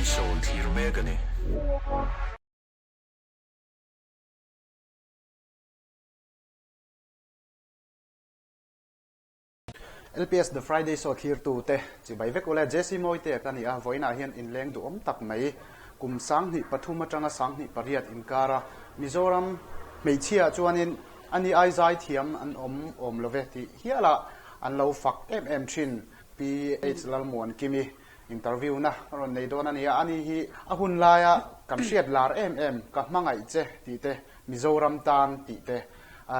Show thlir mek a ni. LPS The Friday Show thlirtu te chibai vek ule JC Mawite ka ni a, vawiinah hian inleng duhawm tak mai kum 23 atanga 28 inkara Mizoram hmeichhia chuanin ani ai zai thiam an awm awm love tih hialah an lo fak em em thin PH Lalmuankimi Interview na rawn nei dawn a nia, ani hi a hun laia kan hriat lar em em, ka hmangaih che tih te, Mizoram tan tih te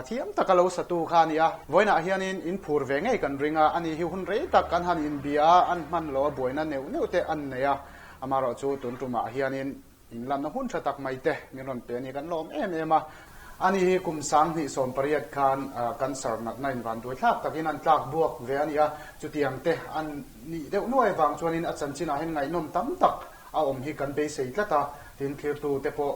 thiam taka lo satu kha a ni a. Vawiinah hianin in phur ve ngei kan ring a, ani hi hun rei tak kan han inbia a, an hman lo a buaina neuh neuh te an nei a, amaherawhchu tun tumah hianin In lanna hun tha tak mai te min rawn pe a ni, kan lawm em em a. Ani hi kum 2018 khan cancer natna in vanduai thlak takin an tlak buak ve a ni a, chutiang te an nih deuh nuai vang chuanin a chanchinah hian ngaihnawm tam tak a awm hi kan beisei tlat a, tin thlirtu te pawh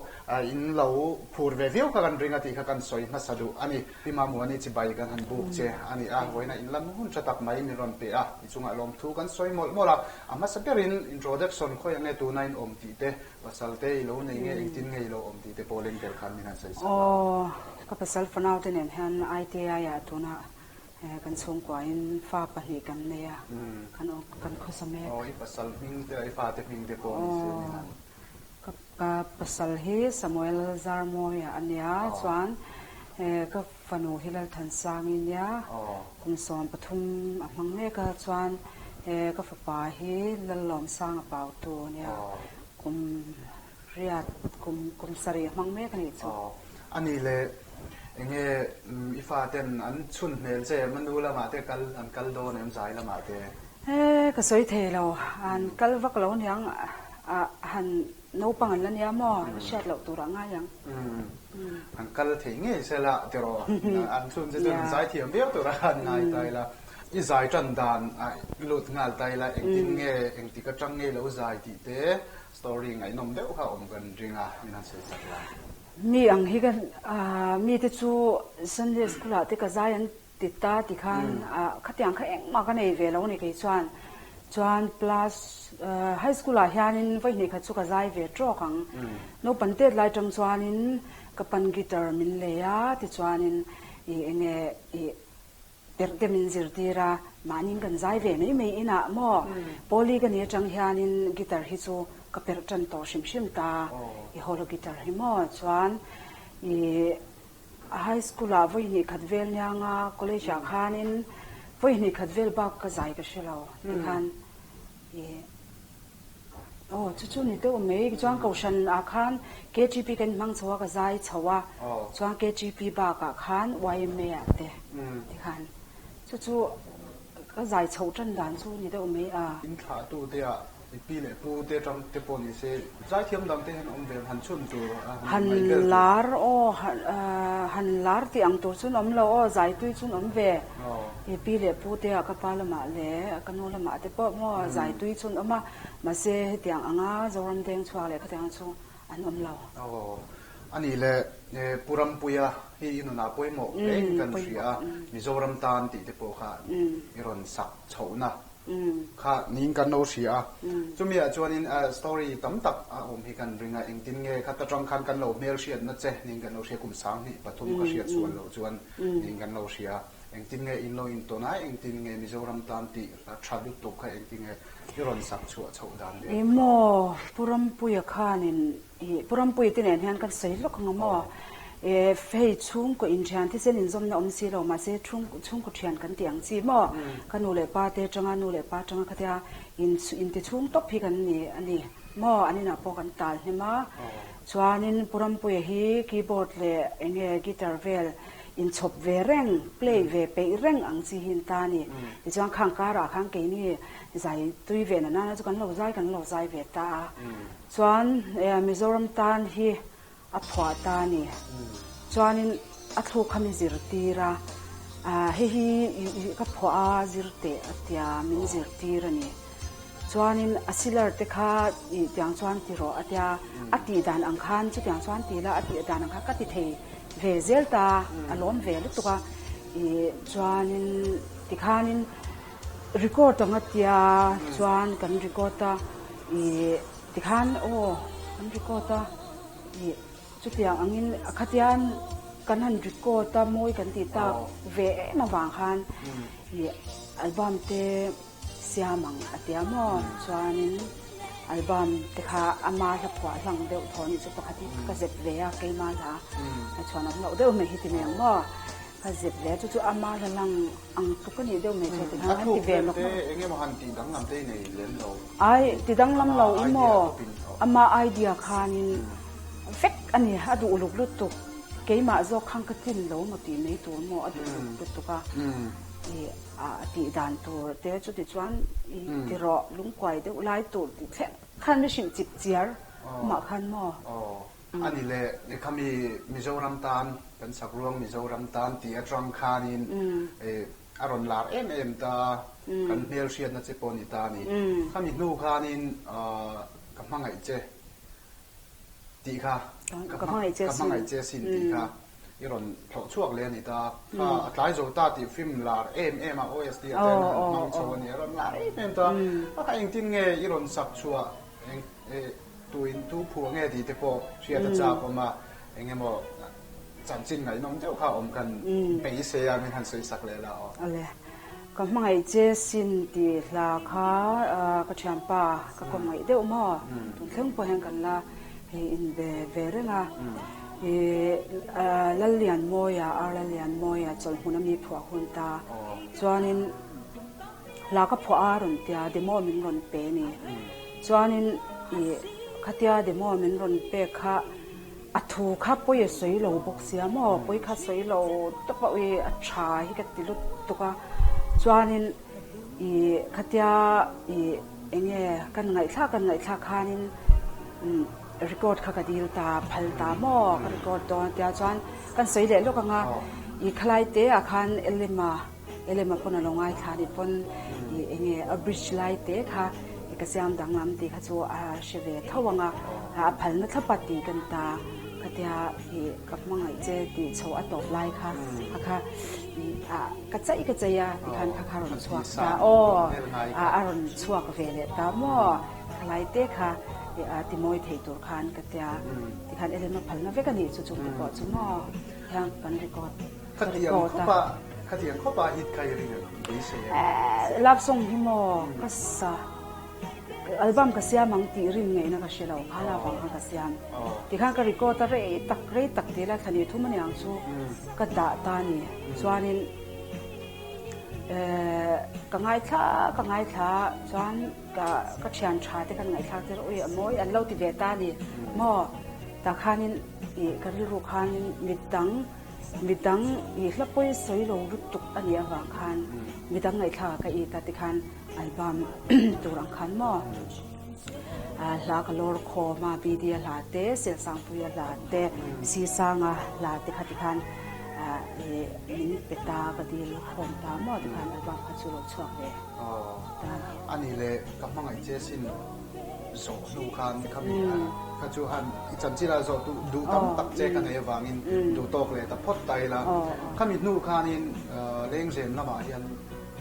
in lo phur ve viau kha kan ring a tih kha kan sawi hmasa duh a ni. Pi Mamuani chibai kan han buk che a ni a, vawiina in lanna hun tha tak mai min rawn pe a, i chungah lawmthu kan sawi mawlh mawlh a. A hmasa berin introduction khawi ang nge tuna in awm tih te, pasal te i lo nei nge engtin nge i lo awm tih te pawh leng tel khan min han sawi sak lo. Aw, ka pasal fanau te nen hian ITI ah tuna kan chhungkua in fa pahnih kan nei a, kan kan khawsa mek. Aw, i pasal hming te i fate hming te pawh ni se min han. Ka pasal hi Samuel Zarmawia a nia, chuan ka Fanu hi Lalthansangi nia, kum 13 a hmang mek a, chuan ka fapa hi Lallawmsanga Pautu nia, kum riat, kum kum sarih a hmang mek a nih chu. A nih leh enge i faten an chhun hmel che em? A nu lamah te kal an kal dawn em zai lamah te? Ka sawi thei lo, an kal vak lo niang a han Naupang an la nia maw? La hriat loh tur ah ngai ang. An kal thei ngei se la tiraw? An chhun che chuan an zai thiam viau tur a an ngai ta ila. I zai tan dan a lut nghal ta ila engtin nge engtik atang nge lo zai tih te story ngaihnawm deuh kha awm kan ring a min han sawi sak la. Mi ang hi ka mi te chu Sunday school ah te ka zai an Ti ta ti khan khatiang kha engmah ka nei ve lo a ni kei chuan. Chuan plus high school ah hianin vawihnih khat chu ka zai ve tawk ang. Naupang tet lai tang chuanin ka pan guitar min lei a tichuanin ih enge ih perh te min zirtir a mahniin kan zai ve mai mai inah maw Poly ka ni atang hianin guitar hi chu ka perh tan tawh hrim hrim ta i holo guitar hi maw chuan ih High school ah vawi hnih khat vel niang a, college ah khanin vawi hnih khat vel bak ka zai ka hre lo tikhan ih aw chu chu ni deuh mai chuan kohhran ah khan KTP kan hmang chho a ka zai chho a chuan KTP bak ah khan YMA ah te tikhan chu chu ka zai chhoh tan dan chu ni deuh mai a. In thlah tu te ah I pi leh pu te tang te pawh ni se zaithiam dang te hian awm ve han chhun tur a han ngaih vel tur. Lar aw han lar tih ang tur chun awm lo aw zaitui chun awm ve. I pi leh pu te ah ka pa lamah leh ka nu lamah te pawh maw zaitui chun awm a mahse hetiang anga Zoram deng chhuak leh khatiang chu an awm lo. Aw anih leh Pu Rampuia hi i nunah pawimawh hle in kan hria a Mizoram tan tih te pawh kha i rawn sak chhohna Kha niin kan lo hria a, chumi ah chuanin story tam tak a awm hi kan ring a, engtin nge kha ta tang khan kan lo hmel hriatna che niin kan lo hria, kum 23 ka hriat sual loh chuan niin kan lo hria, engtin nge in lo intawn a, engtin nge Mizoram tan tih hla tha lutuk kha engtin nge i rawn sak chhuah chhoh dan vel kha. Emaw Pu Rampuia khanin Ih, Pu Rampuii te nen hian kan sawi lawk ang a maw? Eh, hei chhungkaw inthian thisen inzawmna awm si lo, mahse chhungkaw thian kan tih ang chi maw? Ka nu leh pa te atanga nu leh pa atanga khatia in inti chhung tawp hi kan ni a ni maw? An inah pawh kan tal hnem a. Chuanin Pu Rampuia hi keyboard leh eng nge guitar vel inchhawp ve reng, play ve peih reng ang chi hi an ta a ni. Tichuan khang karah khan keini zai tui ve na nana chu kan lo zai kan lo zai ve ta a. Chuan Mizoram tan hi a phuah ta a ni. Chuanin a thluk kha min zirtir a, hei hi ka phuah a zir teh a tia min zirtir a ni. Chuanin a silar te kha ih tiang chuan ti rawh a tia, a tih dan ang khan chutiang chuan ti la a tih dan ang khan ka ti thei ve zel ta a lawm ve lutuk a. Ih chuanin tikhanin record ang a tia chuan kan record a ih. Tikhan aw kan record a, ih chutiang angin a khatian kan han record a mawi kan tih tak ve em avang khan ih album te siam ang a tia maw? Chuanin album te kha ama hla phuah hlang deuh thaw nih chu pakhat hi ka zep ve a, keima hla a chhuan awm loh deuh mai hi ti mai ang maw? Ka zep ve a, chu chu ama hla hlang ang tluk a nih deuh mai chu ti khan an ti ve lawk lawk. Eng emaw han tih danglam te i nei lem lo? Ai, ti danglam lo i maw? Ama idea khanin vek a ni, a duh uluk lutuk. Keimah zawk khan ka tlin lo maw tih mai tur maw a duh uluk lutuk a. A tih dan tur te chuti chuan i ti rawh lungkuai deuh lai tur tih thleng khan mi hrilh chip chiar amah khan maw? Aw ani le lehkha mi Mizoram tan kan sak ruang Mizoram tan tih atang khanin a rawn lar em em ta kan hmel hriatna che pawh a ni ta a ni. Khami hnu khanin ka hmangaih che. Tih kha ka hmangaih che sin tih kha i rawn thlawh chhuak leh a ni ta. Kha a tlai zo ta tih film lar em em a OST ah te an han hmang chho a ni a rawn lar em em ta. A kha engtin nge i rawn sak chhuah eng tuin tu phuah nge tih te pawh hriat a chak awm a, eng emaw chanchin ngaihnawm deuh kha awm khan beisei a min han sawi sak leh la aw. Awle. Ka hmangaih che sin tih hla kha ka thianpa ka kawm ngaih deuh maw? Tun thleng pawh hian kan la hei inbe ve reng a. Ih Lallianmawia, Ar Lallianmawia chawlhmun a mi phuah hun ta. Chuanin hla ka phuah a rawn tia demo min rawn pe ni. Chuanin ih khatia demo min rawn pek kha A thu kha pawi a sawi lo bawk sia maw, pawi kha sawi lo tawp a ui a tha hi ka ti lut tuk a, chuanin ih khatia ih eng nge kan ngaihthlak kan ngaihthlak khanin umm record kha ka dil ta phal ta maw ka record dawn a tia chuan kan sawi leh lawk ang a, ih khalai te ah khan Elima. Elema pawn a lo ngaithla anih pawn ih eng nge a bridge lai te kha i ka siam danglam tih kha chu a hre ve tho ang a, a phalna thlap a tih kan ta khatia ih ka hmangaih che tih chho a tawp lai kha kha kha ih ah ka chaih ka chaih a tikhan kha kha a rawn chhuak ta aw a rawn chhuak ve leh ta maw khalai te kha ih a ti mawi thei tur khan ka tia tikhan Elema phalna vek anih chu chung te pawh chu maw hian kan record. Khatiang khawpa khatiang khawpa hit kha i ring ang beisei em? Love song hi maw ka sa album ka siam ang tih rin ngaihna ka hre lo kha love ang kha ka siam tikhan ka record a rei tak rei tak tih la thla ni thum aniang chu ka dah ta a ni chuanin ka ngaithla ka ngaithla chuan ka ka thian tha te kan ngaihthlak tir ui a mawi an lo ti ve ta a ni maw tah khanin ih ka rilru khanin mitdang Midang i hla pawi sawi lo lutuk a nih avang khan midang ngaihthlak ah ka it a tikhan album tur ang khan maw hla ka lawr khawm a BD a hla te Selsangpuia hla te Sisanga hla te kha tikhan min pe ta ka dil khawm ta maw tikhan album kha chu lo chhuak ve ta a ni. A nih leh ka hmangaih che sin. Zawh hnu khan khami kha chu han i chanchin a zawh duh duh tam tak che ka nei avangin duh tawk leh ta phawt ta ila. Khami hnu khanin lengzem lamah hian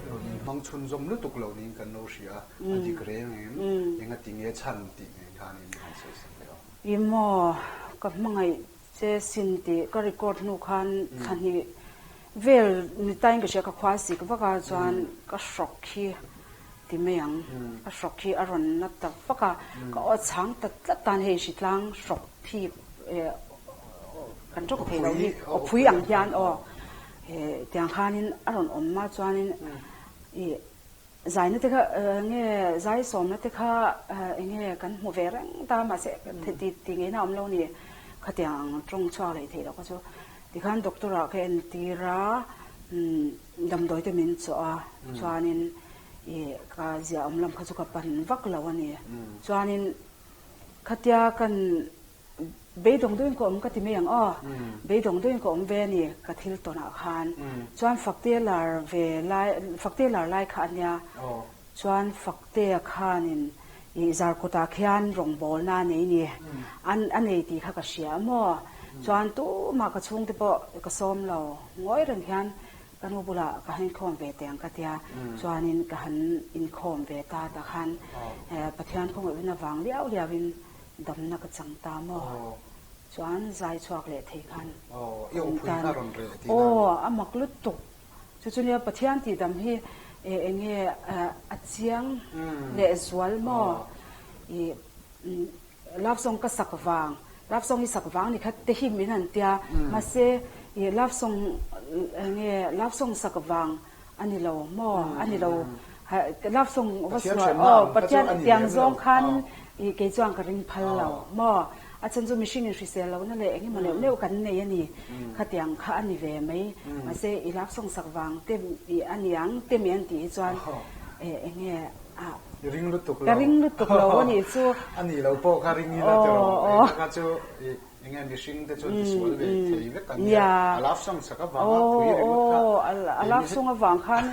rawn inhmang chhunzawm lutuk lo niin kan lo hria a, a dik reng em? Enga ti nge chhan tih nen khanin han sawi sak leh awm. I maw ka hmangaih che sin tih ka record hnu khan thla hnih vel ni tain ka hria ka khua sik vak a chuan ka hrawk khi Ti mai ang. Ka hrawk hi a rawn na ta vak a, ka aw chhang ta tlat tan hei hritlang hrawk thip kan tawk thei lo hi aw phui ang hian aw tiang khanin a rawn awm a chuanin ih zaina te kha enge zai sawmna te kha enge kan hmu ve reng ta mahse ti ti ngei na awm lo ni khatiang ang tawng chhuak leh theih loh kha chu tikhan doctor ah ka entir a Damdawi te min chawh a, chuanin ih ka ziah awm lam kha chu ka pan vak lo a ni. Chuanin khatia kan beidawng deuhin ka awm ka ti mai ang aw, beidawng deuhin ka awm ve a ni ka thil tawnah khan. Chuan Fakte lar ve lai, Fakte lar lai kha a nia, chuan Faktea khanin ih Zarkawtah khian rawngbawlna a nei ni, a nei tih kha ka hria maw. Chuan tumah ka chhungte pawh ka sawm lo, ngawi reng hian. Ka nu bulah ka han inkhawm ve teh ang ka tia, chuanin ka han inkhawm ve ta tah khan Pathian khawngaihna vang liau liauin damna ka chang ta maw? Chuan zai chhuak leh thei khan ka awm ta a ni. Aw, a mak lutuk. Chu chu nia Pathian tihdam hi eng nge a chiang leh zual maw? Ih love song ka sak vang, love song hi sak vang ni kha te hi min han tia, mahse ih love song eng nge love song sak vang a ni lo maw? A ni lo. Love song va sual aw Pathian tiang zawng khan ih kei chuan ka ring phal lo maw? A chhan chu mihring in hrisel lohna leh eng emaw neuh neuh kan nei a ni. Khatiang kha a ni ve mai. Mahse i love song sak vang te ih a niang te mi an tih hi chuan eng nge a I ring lutuk lo. Ka ring lutuk lo a nih chu. A nih lo pawh kha ring ila tiraw. Eng kha chu ih Enge mihring te chuan tisual ve thei vek an nia. A love song sak avanga phui ringawt kha. A love song avang khan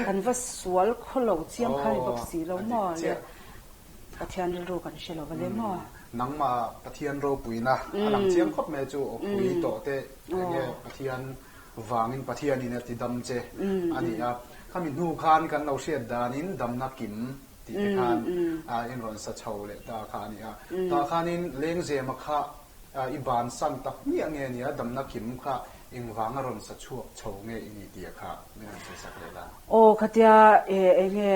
kan va sual khaw lo chiang kha ni bawk si lo maw le. Pathian rilru kan hre lo va le maw. Nangmah Pathian ropuina a lang chiang khawp mai chu aw phui tawh te enge Pathian vangin Pathianin a ti dam che a ni a. Khami hnu khan kan lo hriat danin damna kim tih te khan a inrawn sa chho leh ta kha a ni a. Tah khanin Lengzema kha i bansan tak hmiah nge nia damna kim kha engvanga rawn sa chhuak chho nge i ni tih kha min rawn sawi sak leh la. Aw khatia enge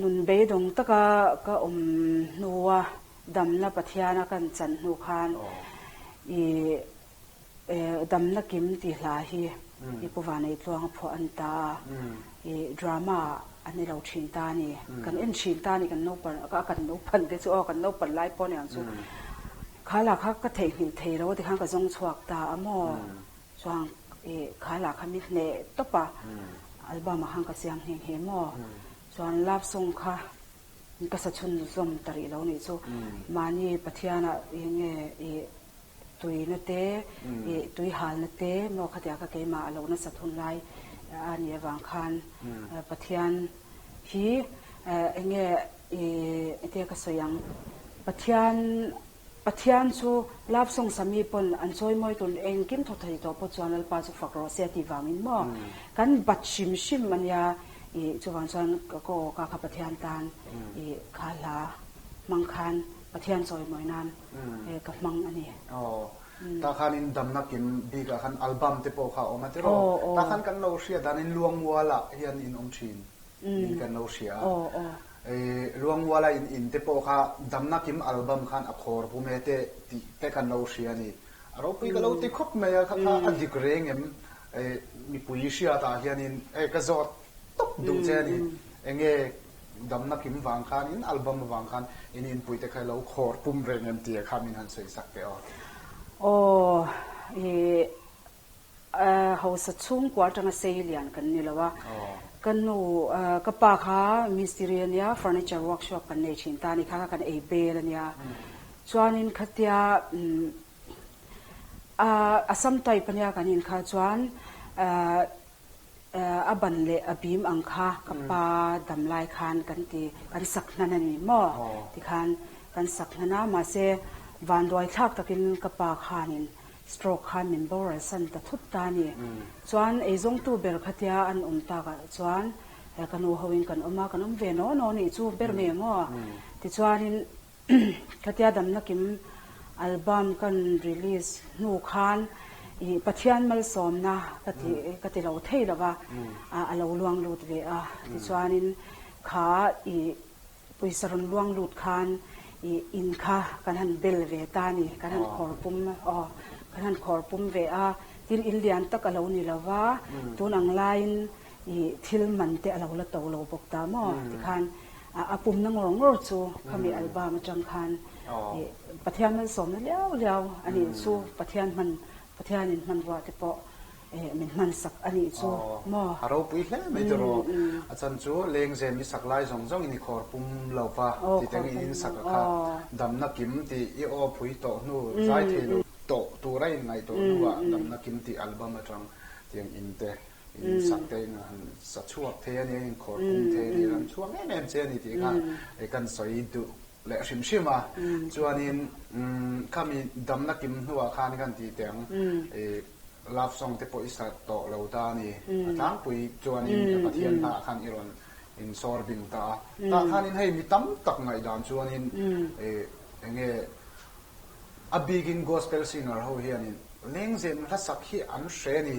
nun beidawng taka ka awm hnua damna Pathiana kan chan hnu khan i Damna Kim tih hla hi i Pu Vanei Tluang a phuah a ni ta a, i drama a ni lo thin ta a ni. Kan en thin ta a ni, kan naupan a kan naupan te chu aw kan naupan lai pawh a ni ang chu. Kha lah kha ka theihnghilh thei lo a tikhan ka zawng chhuak ta a maw? Chuan i kha lah kha mi hneh tawp a, album ah khan ka siam nghe nghe maw? Chuan love song kha ka sa chhunzawm ta rih lo nih chu. Mahni Pathianah eng nge i Tuina te, ih tui halna te maw khatia ka keimah a lo nasat hun lai a nih avang khan Pathian hi eng nge ih engtia ka sawi ang, Pathian Pathian chu love song sami pawn an chawi mawi tun engkim thaw thei tawh pawh chuan Lalpa chu fak rawh se a tih vangin maw kan bat hrim hrim a nia ih chuvang chuan ka aw ka kha Pathian tan ih kha hla hmang khan Pathian chawi mawi nan ka hmang a ni. Aw, tah khanin damna kim bikah khan album te pawh kha a awm a tiraw? Tah khan kan lo hriat danin Luangmualah hian in awm thin in kan lo hria a. Luangmuala in in te pawh kha damna kim album khan a khawr pum e te tih te kan lo hria a ni. A ropui ka lo ti khawp mai a, kha kha a dik reng em? Mipui hriatah hianin ka zawt tawp duh che a ni. Enge Damna kim vang khan in album avang khan in inpui te kha i lo khawr pum reng em tih kha min han sawi sak teh aw. Aw i hausa chhungkua atanga sei lian kan ni lo a, ka nu ka pa kha mistiri a nia furniture workshop kan nei thin ta a ni kha kha kan ei bel a nia chuanin khatia Assam type a nia kan in kha chuan A ban leh a bim ang kha ka pa dam lai khan kan ti, kan sak hnan a ni maw? Tikhan kan sak hnan a, mahse vanduai thlak takin ka pa khanin stroke khan min boral san ta thut ta a ni. Chuan eizawngtu ber khatia an awm takah chuan ka nu hoin kan awm a, kan awm ve naw naw nih chu ber mai maw? Tichuanin Khatia damna kim album kan release hnu khan ih Pathian malsawmna ka ti ka ti lo thei lo va, a lo luang lut ve a. Tichuanin kha ih pawisa rawn luang lut khan ih in kha kan han bel ve ta a ni, kan han khawr pum aw kan han khawr pum ve a. Tin in lian tak a lo ni lo va, tun ang laiin ih thil man te a lo la to lo bawk ta maw tikhan A pumna ngawr ngawr chu khami album atang khan Pathian malsawmna liau liau a nih chu Pathian hman Pathianin hmanrua te pawh min hmansak a nih chu maw. A ropui hle mai tiraw. A chan chu lengzem i sak lai zawng zawngin i khawr pum lo va ti tengin in sak a kha damna kim tih i aw phui tawh hnu zai thei lo tawh tura in ngaih tawh hnuah damna kim tih album atang tiang in te In sak te in han sa chhuak thei a nia, in khawr pum thei a nia, kan chhuak em em che a ni tih kha kan sawi duh leh hrim hrim a. Chuanin khami damna kim hnuah khan kan tih teh ang. Love song te pawh i sa tawh lo ta a ni. A tlangpui chuanin Pathian hnaah khan i rawn insawr bing ta a. Tah khanin hei mi tam tak ngaihdan chuanin eng nge a bikin gospel singer ho hianin lengzem hla sak hi an hre a ni.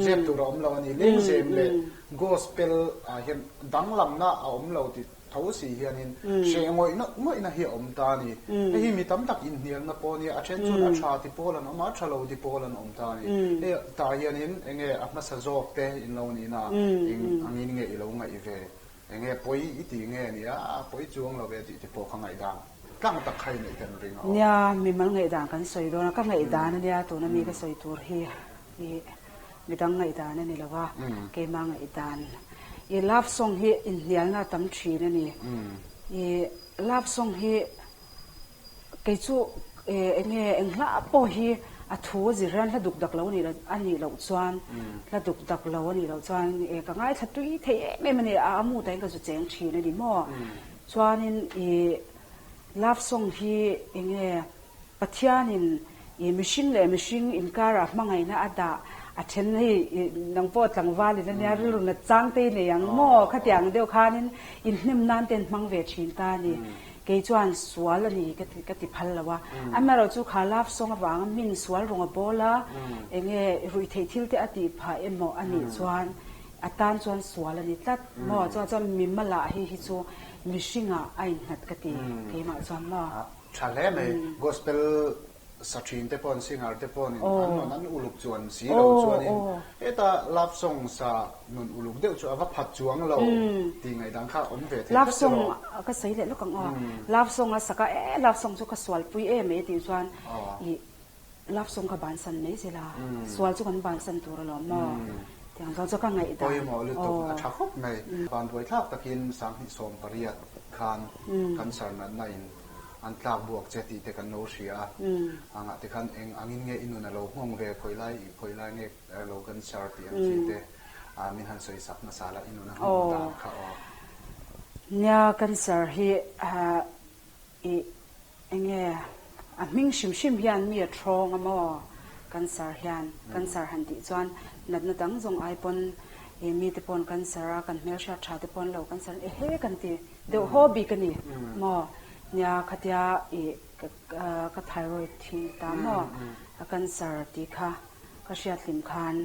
Zep tur a awm lo a ni. Lengzem leh gospel ah hian danglamna a awm lo tih tho si hianin hreh ngawih ngawihna hi a awm ta a ni. Hei hi mi tam tak inhnialna pawh a nia, a then chuan a tha ti pawl an awm a, a tha lo ti pawl an awm ta a ni. Hei tah hianin eng nge a hmasa zawk te in lo nihna eng angin nge i lo ngaih ve? Eng nge pawi i ti nge nia, a pawi chuang lo ve tih te pawh ka ngaihdan tlang tak kha i neih kan ring a aw. Nia, mimal ngaihdan kan sawi dawn a, ka ngaihdan a nia tuna mi ka sawi tur hi. I midang ngaihdan a ni lo a, keimah ngaihdan. I love song hi inhnialna a tam thin a ni. I love song hi kei chu eng nge eng hla pawh hi a thu a zir hian hla duk dak lo a nih loh chuan hla duk dak lo a nih loh chuan ka ngaithla tui thei em em a ni. A mu tahin ka zu cheng thin a ni maw. Chuanin i love song hi eng nge Pathianin i mihring leh mihring inkarah hmangaihna a dah a then hei i nang pawh tlangval in ania rilru nat chang te i nei ang maw khatiang deuh khanin inhnem nan te an hmang ve thin ta a ni. Kei chuan sual a ni ka ti ka ti phal lo a. Amaherawh chu kha love song avanga min sual rawng a bawl a enge ruih theih thil te a tih phah emaw a nih chuan a tan chuan sual a ni tlat maw chuan chuan mimalah hei hi chu mihringah a innghat ka ti keimah chuan maw. Tha hle mai. Gospel sa thin te paw'n singer te paw'n an nun an uluk chuan si lo chuanin heta love song sa nun uluk deuh chu a va phat chuang lo tih ngaihdan kha awm ve thei tlat che rawh. Ka sawi leh lawk ang aw. Love song a sak a e love song chu ka sualpui em mai tih chuan i Love song ka bansan mai zel a, sual chu kan bansan tur alawm maw? Tiang zawng chu ka ngaihdan. Pawimawh lutuk a tha khawp mai. Vanduai thlak takin 2018 khan cancer natna in an tlak buak che tih te kan lo hria a, angah te khan eng angin nge i nun a lo nghawng ve, khawi lai khawi lai nge lo cancer tih ang chi te min han sawi sak hmasa la i nun a nghawng dan kha aw. Nia cancer hi i Enge a hming hrim hrim hian mi a thrawng a maw? Cancer hian, cancer han tih chuan natna dang zawng ai pawn i mite pawn cancer a, kan hmelhriat tha te pawn lo cancer ehe kan ti deuh haw bik a ni maw? Nia khatia i ka thyroid thi ni ta maw? A cancer tih kha ka hriat hlim khan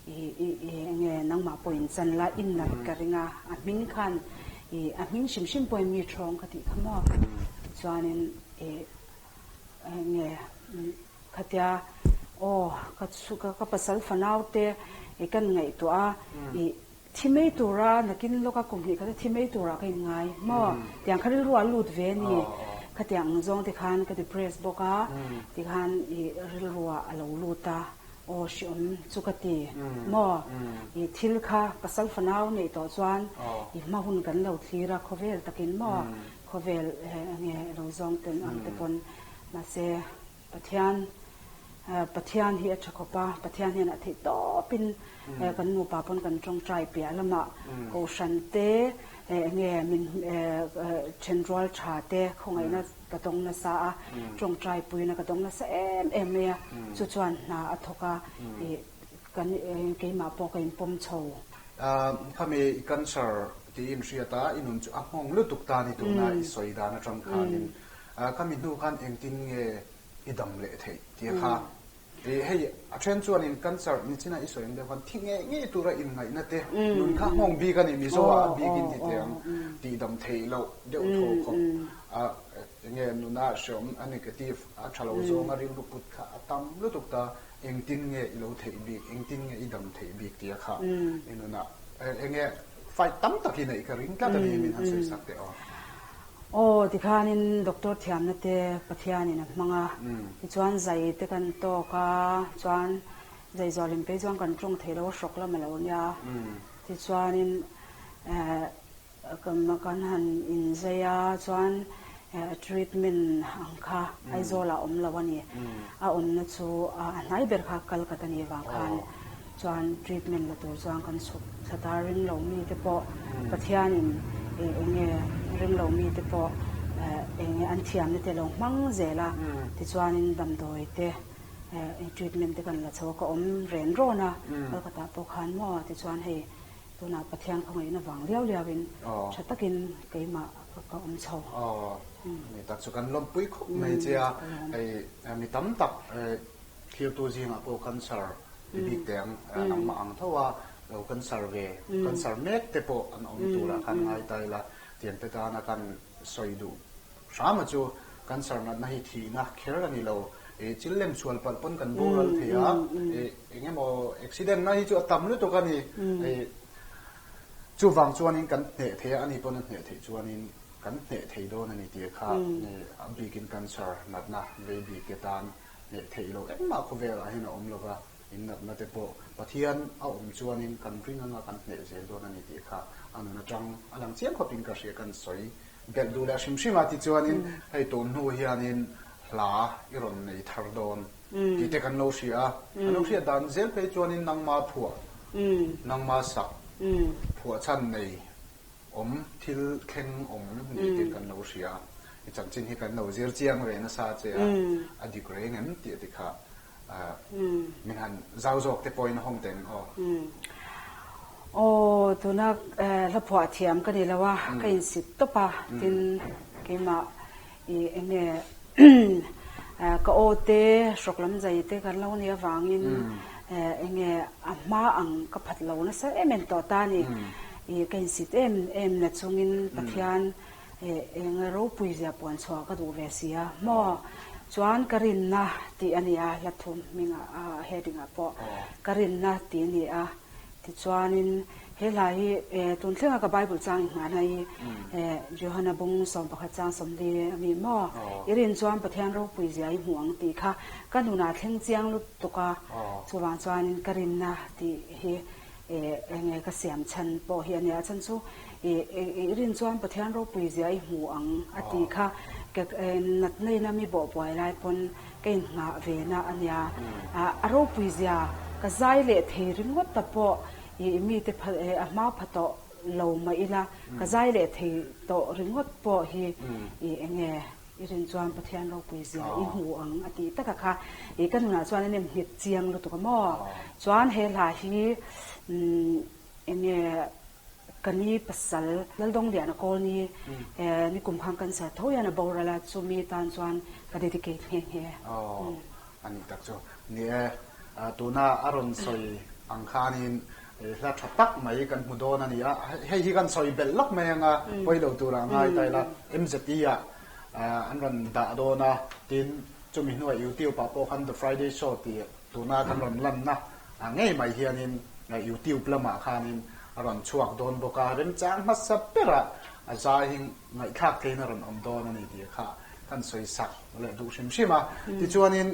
I i i enge nangmah pawh in chan la i nat ka ring a, a hming khan i a hming hrim hrim pawhin mi thawng ka tih kha maw? Tichuanin i enge khatia aw ka chhu ka ka pasal fanau te i kan ngaihtuah a i thi mai tura nakin lawka kum hnih khat a thi mai turah ka inngai maw? Tiang kha rilru ah lut ve a ni. Khatiang ang zawng te khan ka depress bawk a, tikhan i rilru ah a lo lut a. Aw hriawm chu ka ti maw? I thil kha pasal fanau neih tawh chuan i hma hun kan lo thlir a khawvel takin maw? Khawvel enge lo zawng ten ang te pawn mahse Pathian Pathian hi a tha khawp a, Pathian hian a theih tawpin kan nupa pawn kan tawngtai piah lamah Kohhran te enge min thenrual tha te khawngaihna Ka dawng nasa a, tawngtai puiin ka dawng nasa em em mai a, chu chuan hna a thawk a, ih kan keimah pawh ka inpawm chho. Khami i cancer tiin hriat a, i nun chu a nghawng lutuk ta ni tuna i sawi dan atang khanin khami hnu khan engtin nge i dam leh theih tia kha Ih hei a then chuanin cancer ni china i sawi ang deuh khan thi ngei ngei tura inngaihna te nun kha nghawng bik a ni Mizo ah a bik in ti teh ang tih dam theih loh deuh tho khawp a enge nuna hreawm a negative a tha lo zawnga rilru put kha a tam lutuk ta engtin nge i lo theih bik engtin nge i dam theih bik tia kha i nunah enge fight tam tak i neih ka ring tlat a ni min han sawi sak teh aw. Aw, tikhanin doctor thiamna te Pathianin a hmang a, tichuan zai te kan tawk a, chuan zai zualin phei chuan kan tawng thei lo a hrawk lam a lo nia, tichuanin eh kan han inzai a, chuan treatment ang kha Aizawlah a awm lo a ni, a awmna chu a hnai ber kha Calcutta ni vang khan. Chuan treatment la tur chuan kan chhuk thla ta ring lo mi te pawh Pathianin eng nge ring lo mi te pawh eng nge an thiamna te lo hmang zel a, tichuanin damdawi te Treatment te kan la chho a, ka awm ren rawn a, Kolkata pawh khan maw tichuan hei tunah Pathian khawngaihna vang liau liau in tha takin keimah ka awm chho. Aw, mi tak chu kan lawmpui khawp mai che a, hei mi tam tak thlirtu zingah pawh cancer ti bik teh ang nangmah ang tho a, lo cancer ve, cancer mek te pawh an awm turah khan ngai ta ila, tiang te tana kan sawi duh Hrama chu cancer natna hi thihna kher a ni lo. I chil lem sual palh pawn kan boral thei a, i eng emaw accident na hi chu a tam lutuk a ni. I chuvang chuanin kan hneh thei a, ani pawn a hneh theih chuanin kan hneh thei dawn a ni tih kha a bikin cancer natna vei bik te tan hneh theih loh engmah khawvelah hian a awm lo va, in natna te pawh Pathian a awm chuanin kan ring anga kan hneh zel dawn a ni tih kha a nun atang a lang chiang khawpin ka hria kan sawi Belh duh leh hrim hrim a tichuanin hei tun hnu hianin hla i rawn nei thar dawn tih te kan lo hria a, kan lo hriat dan zel phei chuanin nangma phuah, nangma sak, phuah chhan nei awm thil thleng awm ni te kan lo hria a, i chanchin hi kan lo zir chiang ve nasa che a, a dik reng em tih a ti kha min han zau zawk te pawhin a hawng teng aw. Aw, tuna hla phuah thiam ka ni lo a, ka insit tawp a, tin keimah i eng nge ka aw te hrawk lam zai te kan lo nih avangin eng nge a hma ang ka phat lo nasa em em tawh ta a ni. I ka insit em em na chungin Pathian Eng ropui zia puan chhuah ka duh ve si a maw? Chuan ka rinna tih a ni a, hla thum hmingah a heading ah pawh ka rinna tih a ni a. Tichuanin he hla hi tun thlenga ka Bible chang inghahna hi Johana bung 11 chang 40 a mi maw? I rin chuan Pathian ropui zia i hmu ang tih kha ka nunah thleng chiang lutuk a, chuvang chuanin ka rinna tih hi Eng nge ka siam chhan pawh hi a nia, chhan chu i rin chuan Pathian ropui zia i hmu ang a tih kha natna ina mi bawh buai lai pawn ka inngah ve na a nia. A ropui zia ka zai leh thei ringawt ta pawh i mite a hma pha tawh lo mah ila ka zai leh thei tawh ringawt pawh hi i eng nge I rin chuan Pathian ropui zia i hmu ang a tih taka kha i ka nunah chuan a nem nghet chiang lutuk a maw? Chuan he hla hi eng nge ka ni pasal Laldawng Liana Kawlni ni kum khan cancer tho hian a boral a, chumi tan chuan ka dedicate nghe nghe. Aw, a nih tak chu. Ni e, tuna a rawn sawi ang khanin hla tha tak mai kan hmu dawn a ni a, hei hi kan sawi belh lawk mai anga pawi lo tura ngai ta ila MZE ah an rawn dah dawn a, tin chumi hnuah YouTube ah pawh khan The Friday Show tih tuna kan rawn lanna ngei mai hianin YouTube lamah khanin a rawn chhuak dawn bawk a, remchang hmasa berah a zai hi ngaihthlak theihin a rawn awm dawn a ni tih kha kan sawi sak leh duh hrim hrim a. Tichuanin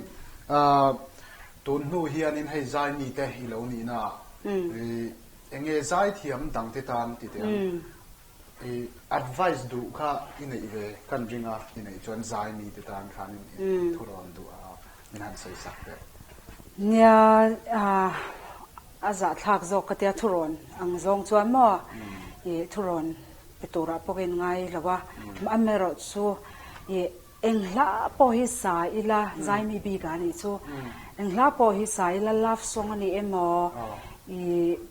tun hnu hianin hei zai mite i lo nihna ah eng nge zai thiam dangte tan ti teh ang i advice duh kha i neih ve kan ring a, i neih chuan zai mite tan khanin i thurawn duh a min han sawi sak teh. Nia a zahthlak zawk ka tia thurawn ang zawng chuan maw i thurawn pe turah pawh ka inngai lo a, amaherawhchu i eng hla pawh hi sa ila zaimi bik a nih chu, eng hla pawh hi sa ila love song a ni emaw, i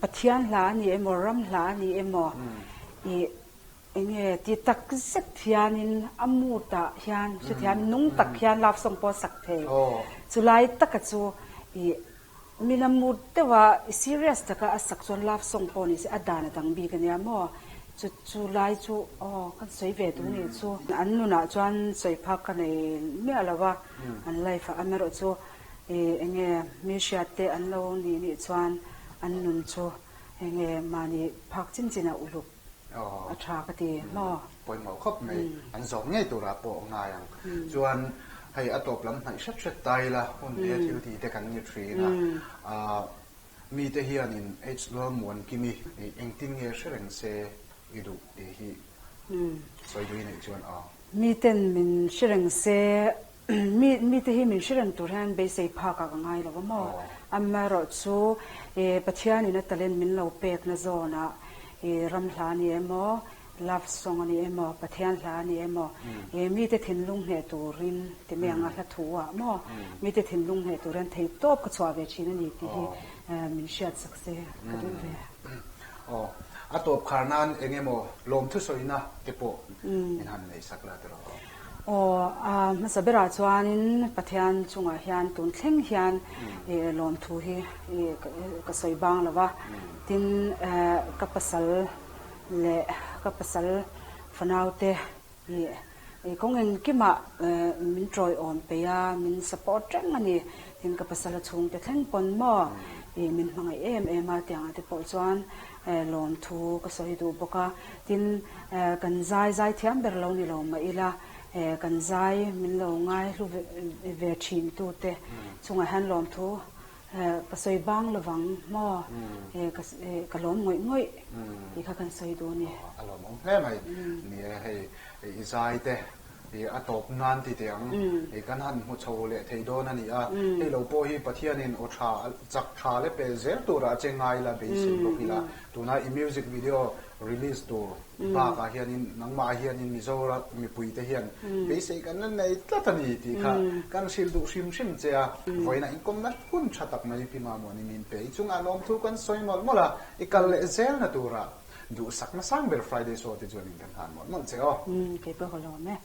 Pathian hla a ni emaw, ram hla a ni emaw, i eng nge ti tak zet hianin a mood ah hian hrethiam nung tak hian love song pawh a sak thei, chulai taka chu i Min a mut deuh a, i serious taka a sak chuan love song pawh ni se a dan a dang bik a nia maw? Chu chu lai chu aw kan sawi ve duh nih chu. An nunah chuan sawi phak ka nei miah lo a, an life ah amaherawhchu i eng nge mi hriat te an lo nih nih chuan an nun chu eng nge mahni phak chin chin ah uluk a tha ka ti maw? Pawimawh khawp mai, an zawm ngei turah pawh ngai ang. Chuan hei a tawp lam hnaih hret hret ta ila hun leh thil ti te kan ni thin a, mite hianin H Lalmuankimi engtin nge hre reng se i duh tih hi sawi duh i neih chuan aw. Miten min hre reng se, mite hi min hre reng tur hian beisei phakah ka ngai lo a maw? Amaherawhchu Pathianin a talent min lo pekna zawnah ram hla ni emaw? Love song a ni emaw, Pathian hla a ni emaw, eh mite thinlung hneh turin ti mai ang a hla thu ah maw, mite thinlung hneh tur hian thei tawp ka chhuah ve thin a ni tih hi min hriat sak se ka duh ve. Aw, a tawp khar nan eng emaw lawmthu sawina te pawh min han nei sak la tiraw? Aw, a hmasa berah chuanin Pathian chungah hian tun thleng hian lawmthu hi ka sawi bang lo va, tin ka pasal leh ka pasal fanaute ih kawng engkimah min tawiawm peih a, min support reng a ni. Tin, ka pasal a chhungte thleng pawn maw ih min hmangaih em em a tiangah te pawh chuan lawmthu ka sawi duh bawk a. Tin, kan zai zai thiam ber lo ni lo mah ila kan zai min lo ngai hlu ve thin tute chungah hian lawmthu Ka sawi bang lovang maw? Ka lawm ngawih ngawih tih kha kan sawi duh a ni. A lawmawm hle mai. Ni e, hei i zai te a tawp nan ti teh ang. Kan han hmu chho leh thei dawn a ni a. Hei lo pawh hi Pathianin aw tha chak tha le pe zel turah che ngai ila beisei bawk ila. Tuna i music video release tur Bakah hianin nangmah hianin Mizoram mipuite hian beisei kan la nei tlat a ni tih kha kan hrilh duh hrim hrim che a. Vawiinah inkawmna hun tha tak mai Pi Mamuani min pe. I chungah lawmthu kan sawi mawlh mawlh a, i kal leh zelna turah duhsakna sang ber Friday show te chuanin kan hlan mawlh mawlh che aw. Kei pawh ka lawm e.